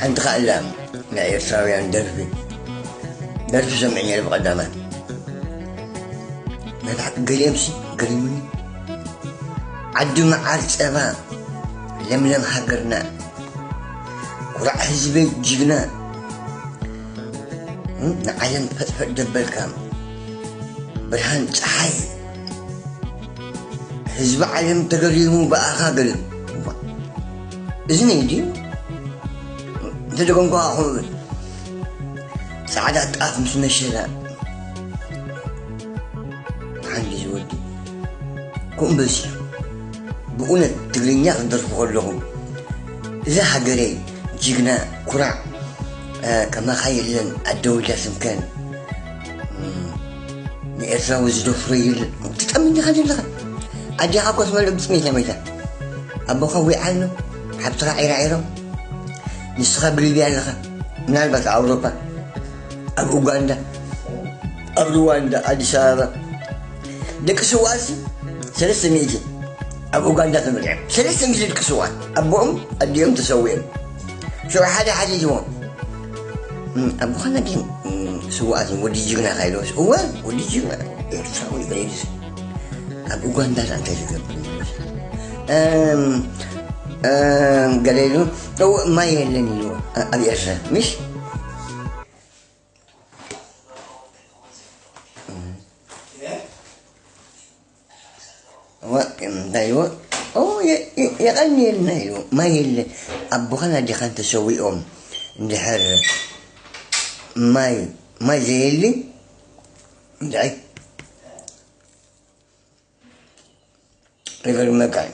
ሓንቲ ከኣላ ናይ ኤርትራውያን ደርፊ ደርፊ ሰሚዐ ነይረ ብቐዳማይ። ናይ ብሓቂ ገሊኦምሲ ገሪሙኒ። ዓዲ መዓር ጸባ፣ ለምለም ሃገርና፣ ኩራዕ ህዝበይ ጅግና፣ ንዓለም ፈጥፈጥ ደበልካ፣ ብርሃን ጸሓይ፣ ህዝቢ ዓለም ተገሪሙ ብኣኻ ገሪሙ። እዚ ነይ ድዩ? እንተደገምኩ ኣኹ ብል። ጻዕዳ ጣፍ ምስ መሸላ። ሓንጊ ዝወዲ። ኩምበሲ። ብእውነት ትግርኛ ክደርፉ ከለኹ፣ እዛ ሃገረይ፣ ጅግና፣ ኩራዕ፣ እ፣ ከማኻ የለን፣ ኣደ ወልዳ ስምከን። እም፣ ንኤርትራዊ ዝደፍሮ የለን። ትጠምኒ ኢኻ ዘለኻ። ኣዴኻ እኮ ትመልእ ብጥሜት እያ መይታ። ኣቦኻ ዊዓ ኣሎ፣ ሓብትኻ ዒራዒሮ፣ ንስኻ ብሊብያ ኣለኻ። ምናልባት ኣብ ኣውሮፓ፣ ኣብ ኡጋንዳ፣ ኣብ ሩዋንዳ፣ ኣዲስ ኣበባ። ደቂ ስውኣትሲ ሰለስተ ሚእቲ ኣብ ኡጋንዳ ተመርዕዮም። ሰለስተ ሚእቲ ደቂ ስውኣት። ኣቦኦም ኣዲኦም ተሰዊኦም። ሽዑ ሓደ ሓደ ይቦም። እም፣ ኣቦኻ ናዲ፣ እም፣ ስውኣት ወዲ ጅግና ካይሎስ። እወ፣ ወዲ ጅግና። ኤርትራዊ ቀይርስ። ኣብ ኡጋንዳ እንታይ ዝገብር? እም፣ እም፣ ገለ ኢሉ፣ እወ፣ ማይ የለን ኢሉ። ኣ-፣ ኣብ ኤርትራ፣ ምሽ? እወ፣ እንታይ ኢልዎ? ኦ፣ የ-፣ የ-፣ የቐንየልና ኢልዎ። ማይ የለ። ኣቦኻን ኣዴኻን ተሰዊኦም እንድሕር ማይ፣ ማይ ዘየሊ፣ እንታይ? ይገርመካ እዩ።